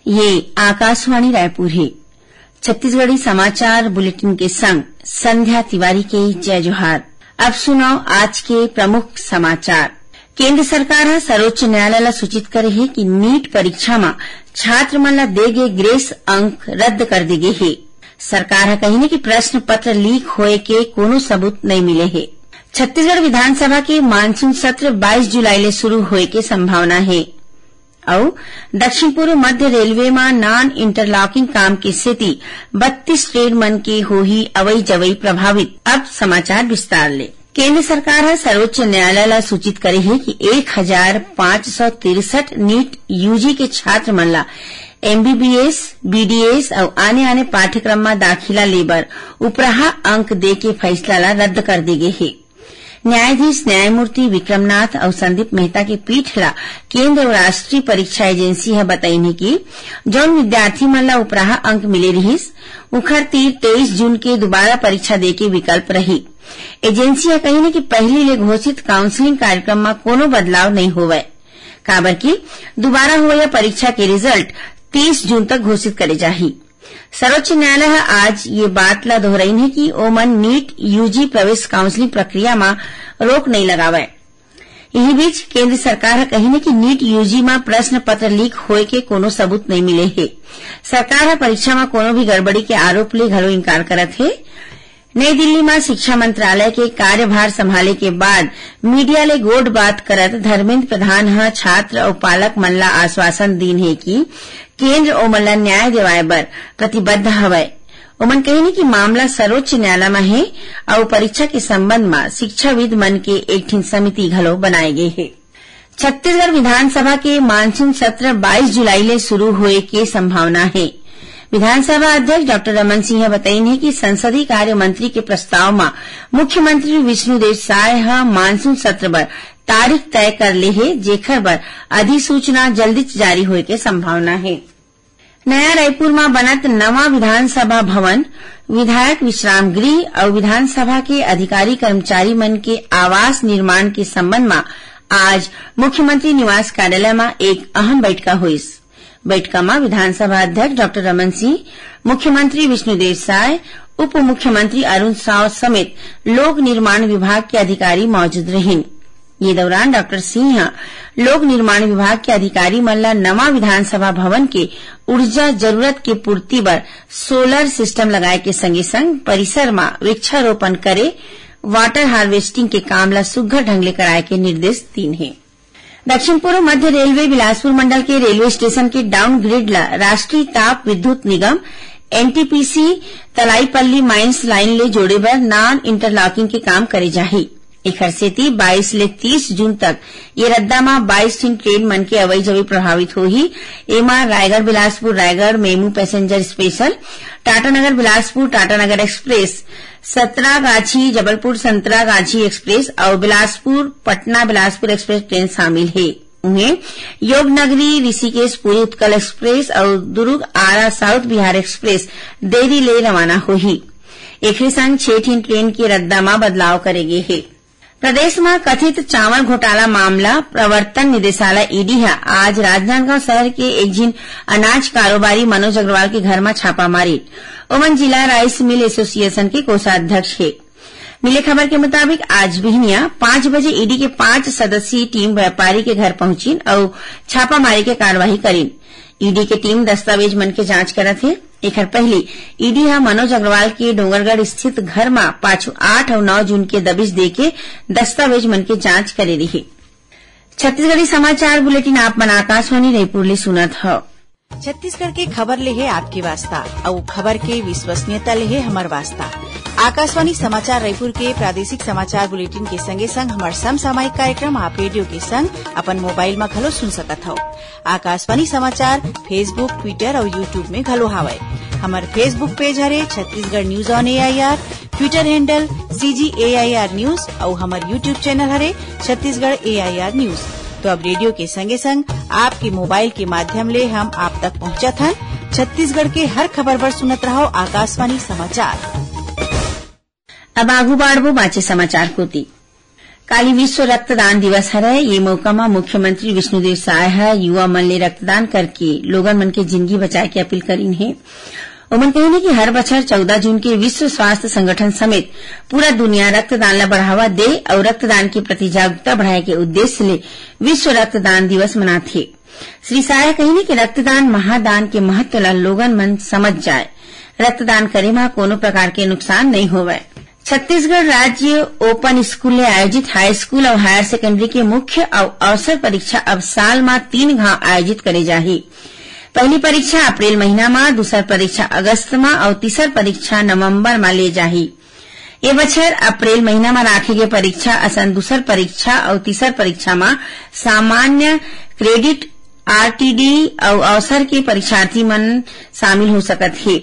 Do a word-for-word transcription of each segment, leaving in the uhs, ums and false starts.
ये आकाशवाणी रायपुर हे। छत्तीसगढ़ी समाचार बुलेटिन के संग संध्या तिवारी के जय जोहार। अब सुनव आज के प्रमुख समाचार। केंद्र सरकार ह सर्वोच्च न्यायालय ला सूचित करे हे कि नीट परीक्षा म छात्र मन ला दे गे ग्रेस अंक रद्द कर दे गे हे। सरकार ह कहिन हे कि प्रश्न पत्र लीक होए के कोनो सबूत नइ मिले हे। छत्तीसगढ़ विधानसभा के मानसून सत्र बाईस जुलाई ले शुरू होए के संभावना हे। अउ दक्षिण पूर्व मध्य रेलवे म नॉन इंटरलॉकिंग काम के सेती बत्तीस ट्रेन मन के होही अवई जवई प्रभावित। अब समाचार विस्तार ले। केंद्र सरकार ह सर्वोच्च न्यायालय ला सूचित करे हे कि एक हजार पाँच सौ तिरसठ नीट यूजी के छात्र मन ला एमबीबीएस, बीडीएस अउ आने-आने पाठ्यक्रम म दाखिला ले बर उपराहा अंक दे के फैसला ला रद्द कर दे गे हे। न्यायाधीश न्यायमूर्ति विक्रमनाथ अउ संदीप मेहता के पीठ ला केंद्र अउ राष्ट्रीय परीक्षा एजेंसी ह बताइन हे कि जौन विद्यार्थी मन ला उपराहा अंक मिले रिहिस, उखर तीर तेईस जून के दोबारा परीक्षा दे के विकल्प रही। एजेंसी ह कहिन हे कि पहिली ले घोषित काउंसलिंग कार्यक्रम म कोनो बदलाव नइ होवय, काबर कि दोबारा होवइया परीक्षा के रिजल्ट तीस जून तक घोषित करे जाही। सर्वोच्च न्यायालय ह आज ये बात ला दोहरइन हे कि ओमन नीट यूजी प्रवेश काउंसलिंग प्रक्रिया म रोक नइ लगावय। इही बीच केंद्र सरकार ह कहिन हे कि नीट यूजी म प्रश्न पत्र लीक होए के कोनो सबूत नइ मिले हे। सरकार ह परीक्षा म कोनो भी गड़बड़ी के आरोप ले घलो इनकार करत हे। नई दिल्ली म शिक्षा मंत्रालय के कार्यभार संभाले के बाद मीडिया ले गोठ बात करत धर्मेंद्र प्रधान ह छात्र अउ पालक मन ला आश्वासन दीन हे कि केंद्र ओमन ला न्याय दिवाए बर प्रतिबद्ध हवय। ओमन कहिन कि मामला सर्वोच्च न्यायालय म हे अउ परीक्षा के संबंध म शिक्षाविद मन के एक ठिन समिति घलो बनाए गे हे। छत्तीसगढ़ विधानसभा के मानसून सत्र बाईस जुलाई ले शुरू होए के संभावना हे। विधानसभा अध्यक्ष डॉक्टर रमन सिंह ह बताइन हे कि संसदीय कार्य मंत्री के प्रस्ताव म मुख्यमंत्री विष्णुदेव साय ह मानसून सत्र बर तारीख तय कर ले हे, जेखर बर अधिसूचना जल्दीच जारी होए के संभावना हे। नया रायपुर म बनत नवा विधानसभा भवन, विधायक विश्राम गृह अउ विधानसभा के अधिकारी कर्मचारी मन के आवास निर्माण के संबंध म आज मुख्यमंत्री निवास कार्यालय म एक अहम बैठका होइस। बैठका म विधानसभा अध्यक्ष डॉक्टर रमन सिंह, मुख्यमंत्री विष्णुदेव साय, उप मुख्यमंत्री अरुण साव समेत लोक निर्माण विभाग के अधिकारी मौजूद रहिन। ये दौरान डॉक्टर सिंह ह लोक निर्माण विभाग के अधिकारी मन ल नवा विधानसभा भवन के ऊर्जा जरूरत के पूर्ति बर सोलर सिस्टम लगाए के संगे संग परिसर म वृक्षारोपण करे, वाटर हार्वेस्टिंग के काम ल सुग्घर ढंग ले कराए के निर्देश दीन हे। दक्षिण पूर्व मध्य रेलवे बिलासपुर मंडल के रेलवे स्टेशन के डाउनग्रेड ल राष्ट्रीय ताप विद्युत निगम, एनटीपीसी, तलाईपल्ली माइंस लाइन ले जोड़े बर नॉन इंटरलॉकिंग के काम करे जाही। एखर सेती बाईस ले तीस जून तक ये रद्दा म बाईस ठिन ट्रेन मन के अवई जवई प्रभावित होही। एमा Raigarh Bilaspur Raigarh MEMU passenger special, Tatanagar Bilaspur Tatanagar express, Santragachi Jabalpur Santragachi express अउ बिलासपुर पटना बिलासपुर एक्सप्रेस ट्रेन शामिल हे। उहें, योग नगरी ऋषिकेश पुरी उत्कल एक्सप्रेस अउ दुर्ग आरा साउथ बिहार एक्सप्रेस देरी ले रवाना होही। एखरे संग छह ठिन ट्रेन के रद्दा म बदलाव करे गे हे। प्रदेश म कथित चावल घोटाला मामला प्रवर्तन निदेशालय, ईडी ह आज राजनांदगांव शहर के एक झिन अनाज कारोबारी मनोज अग्रवाल के घर म छापा मारिन। ओमन जिला राइस मिल एसोसिएशन के कोषाध्यक्ष हे। मिले खबर के मुताबिक, आज बिहनिया पाँच बजे ईडी के पाँच सदस्यीय टीम व्यापारी के घर पहुंचिन अउ छापामारी के कार्रवाई करिन। ईडी के टीम दस्तावेज मन के जांच करत हे। एखर पहिली ईडी ह मनोज अग्रवाल के डोंगरगढ़ स्थित घर म पाछू आठ अउ नौ जून के दबिश देके दस्तावेज मन के जांच करे रिहे। छत्तीसगढ़ी समाचार बुलेटिन आप मन आकाशवाणी रायपुर ले सुनत हव। छत्तीसगढ़ के खबर ले हे आपके वास्ता, अउ खबर के विश्वसनीयता ले हे हमर वास्ता। आकाशवाणी समाचार रायपुर के प्रादेशिक समाचार बुलेटिन के संगे संग हमर समसामयिक कार्यक्रम आप रेडियो के संग अपन मोबाइल म घलो सुन सकत हव। आकाशवाणी समाचार Facebook, Twitter अउ YouTube में घलो हावय। हमर Facebook पेज हरे Chhattisgarh news on AIR, Twitter handle CG AIR news अउ हमर YouTube चैनल हरे छत्तीसगढ़ एआईआर न्यूज। तो अब रेडियो के संगे संग आपके मोबाइल के माध्यम ले हम आप तक पहुंचत हन। छत्तीसगढ़ के हर खबर बर सुनत रहव आकाशवाणी समाचार। अब आगू बाढ़बो बांचे समाचार कोति। काली विश्व रक्तदान दिवस हरय। ये मौका म मुख्यमंत्री विष्णुदेव साय ह युवा मन ले रक्तदान करके लोगन मन के जिंदगी बचाए के अपील करिन हे। ओमन कहिन हे कि हर बछर चौदह जून के विश्व स्वास्थ्य संगठन समेत पूरा दुनिया रक्तदान ला बढ़ावा दे अउ रक्तदान के प्रति जागरूकता बढ़ाए के उद्देश्य ले विश्व रक्तदान दिवस मनाथे। श्री साय कहिन हे कि रक्तदान महादान के महत्व ला लोगन मन समझ जाए। रक्तदान करे म कोनो प्रकार के नुकसान नइ होवय। छत्तीसगढ़ राज्य ओपन स्कूल ले आयोजित हाई स्कूल अउ हायर सेकेंडरी के मुख्य अउ अवसर परीक्षा अब साल म तीन घांव आयोजित करे जाही। पहली परीक्षा अप्रैल महीना म, दूसर परीक्षा अगस्त म अउ तीसर परीक्षा नवंबर म ले जाही। ए बछर अप्रैल महीना म राखे गे परीक्षा असन दूसर परीक्षा अउ तीसर परीक्षा म सामान्य, क्रेडिट, आरटीडी अउ अवसर के परीक्षार्थी मन शामिल हो सकत हे।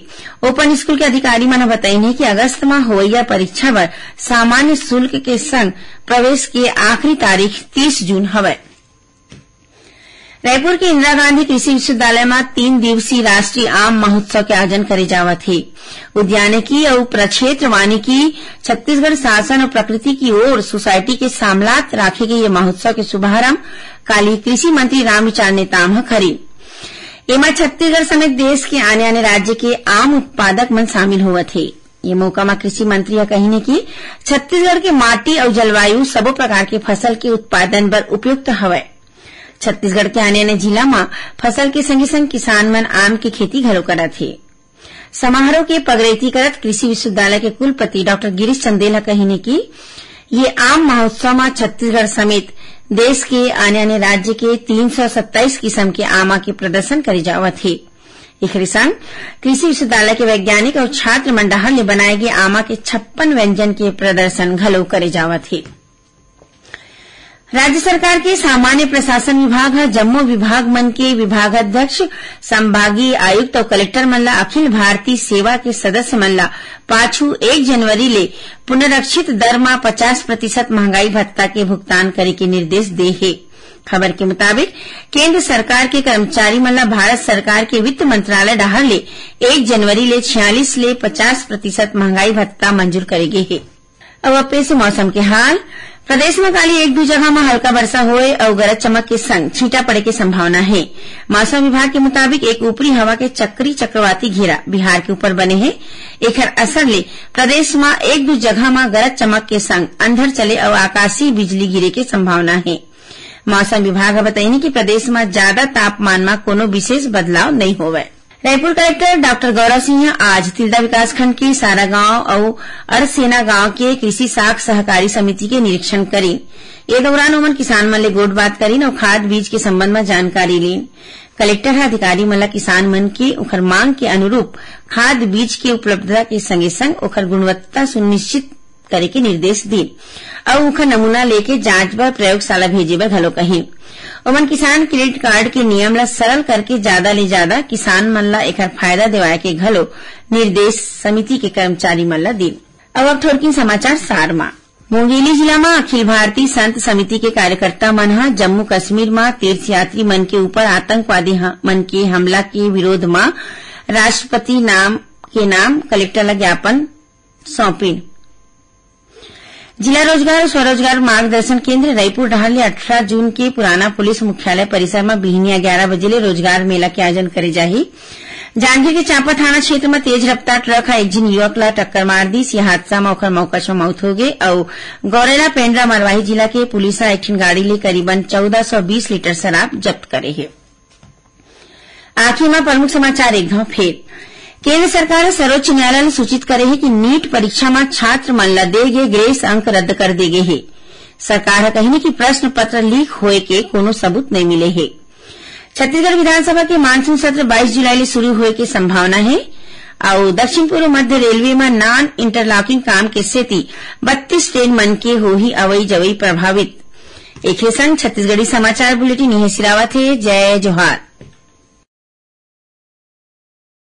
ओपन स्कूल के अधिकारी मन ह बताइन हे कि अगस्त म होवइया परीक्षा बर सामान्य शुल्क के संग प्रवेश के आखिरी तारीख तीस जून हवय। रायपुर के इंदिरा गांधी कृषि विश्वविद्यालय म तीन दिवसीय राष्ट्रीय आम महोत्सव के आयोजन करे जावत हे। उद्यानिकी अउ प्रक्षेत्र वानिकी, छत्तीसगढ़ शासन अउ प्रकृति की ओर सोसाइटी के सामलात राखे गे ये महोत्सव के शुभारंभ काली कृषि मंत्री रामविचार नेताम ह करिन। एमा छत्तीसगढ़ समेत देश के आने-आने राज्य के आम उत्पादक मन शामिल होवत हे। ये मौका म कृषि मंत्री ह कहिन हे कि छत्तीसगढ़ के माटी अउ जलवायु सबो प्रकार के फसल के उत्पादन बर उपयुक्त हवय। छत्तीसगढ़ के आने-आने जिला म फसल के संगे-संग किसान मन आम के खेती घलो करत हे। समारोह के पगरेती करत कृषि विश्वविद्यालय के कुलपति डॉक्टर गिरीश चंदेल ह कहिन हे कि ये आम महोत्सव म छत्तीसगढ़ समेत देश के आने-आने राज्य के तीन सौ सत्ताईस किसम के आमा के प्रदर्शन करे जावत हे। एखरे संग कृषि विश्वविद्यालय के वैज्ञानिक अउ छात्र मन डहार ले बनाए गे आमा के छप्पन व्यंजन के प्रदर्शन घलो करे जावत हे। राज्य सरकार के सामान्य प्रशासन विभाग ह जम्मो विभाग मन के विभागाध्यक्ष, संभागीय आयुक्त अउ कलेक्टर मन ल अखिल भारतीय सेवा के सदस्य मन ल पाछू एक जनवरी ले पुनरीक्षित दर म पचास प्रतिशत महंगाई भत्ता के भुगतान करे के निर्देश दे हे। खबर के मुताबिक, केंद्र सरकार के कर्मचारी मन ल भारत सरकार के वित्त मंत्रालय डहार ले एक जनवरी ले छियालीस ले पचास प्रतिशत महंगाई भत्ता मंजूर करे गे हे। अब पेश हे मौसम के हाल। प्रदेश म काली एक दू जगह म हल्का वर्षा होए अउ गरज चमक के संग छींटा पड़े के संभावना हे। मौसम विभाग के मुताबिक, एक ऊपरी हवा के चक्री चक्रवाती घेरा बिहार के ऊपर बने हे। एखर असर ले प्रदेश म एक दू जगह म गरज चमक के संग अंधर चले अउ आकाशीय बिजली गिरे के संभावना हे। मौसम विभाग ह बताइन कि प्रदेश म जादा तापमान म कोनो विशेष बदलाव नइ होवय। रायपुर कलेक्टर डॉक्टर गौरव सिंह आज तिल्दा विकासखंड के सारा गांव अउ अरसेना गांव के कृषि साख सहकारी समिति के निरीक्षण करिन। ए दौरान ओमन किसान मन ले गोठ बात करिन अउ खाद बीज के संबंध म जानकारी लीन। कलेक्टर ह अधिकारी मन ल किसान मन के उखर मांग के अनुरूप खाद बीज के उपलब्धता के संगे संग ओखर गुणवत्ता सुनिश्चित करे के निर्देश दीन अउ उखर नमूना लेके जांच बर प्रयोगशाला भेजे बर घलो कहिन। ओमन किसान क्रेडिट कार्ड के नियम ल सरल करके जादा ले जादा किसान मन ल एखर फायदा देवाए के घलो निर्देश समिति के कर्मचारी मन ल दीन। अब, अब थोरकिन समाचार सार म। मुंगेली जिला म अखिल भारतीय संत समिति के कार्यकर्ता मन ह जम्मू कश्मीर म तीर्थयात्री मन के ऊपर आतंकवादी ह-, मन के हमला के विरोध म राष्ट्रपति नाम के नाम कलेक्टर ल ज्ञापन सौंपिन। जिला रोजगार अउ स्वरोजगार मार्गदर्शन केंद्र रईपुर डहार ले अठारह जून के पुराना पुलिस मुख्यालय परिसर म बिहनिया ग्यारह बजे ले रोजगार मेला के आयोजन करे जाही। जांजगीर के चांपा थाना क्षेत्र म तेज रफ्तार ट्रक ह एक झिन युवक ल टक्कर मार दीस। ये हादसा म ओखर मौका म मौत हो गे अउ गौरेला पेंड्रा मरवाही जिला के पुलिस ह एक ठिन गाड़ी ले करीबन चौदह सौ बीस लीटर शराब जब्त करे हे। आखिर म प्रमुख समाचार एक घांव फेर। केंद्र सरकार ह सर्वोच्च न्यायालय ल सूचित करे हे कि नीट परीक्षा म छात्र मन ल दे गे ग्रेस अंक रद्द कर दे गे हे। सरकार ह कहिन हे कि प्रश्न पत्र लीक होए के कोनो सबूत नइ मिले हे। छत्तीसगढ़ विधानसभा के मानसून सत्र बाईस जुलाई ले शुरू होए के संभावना हे अउ दक्षिण पूर्व मध्य रेलवे म नॉन इंटरलॉकिंग काम के सेती बत्तीस ट्रेन मन के होही अवई जवई प्रभावित। एखरे संग छत्तीसगढ़ी समाचार बुलेटिन इहें सिरावत हे। जय जोहार।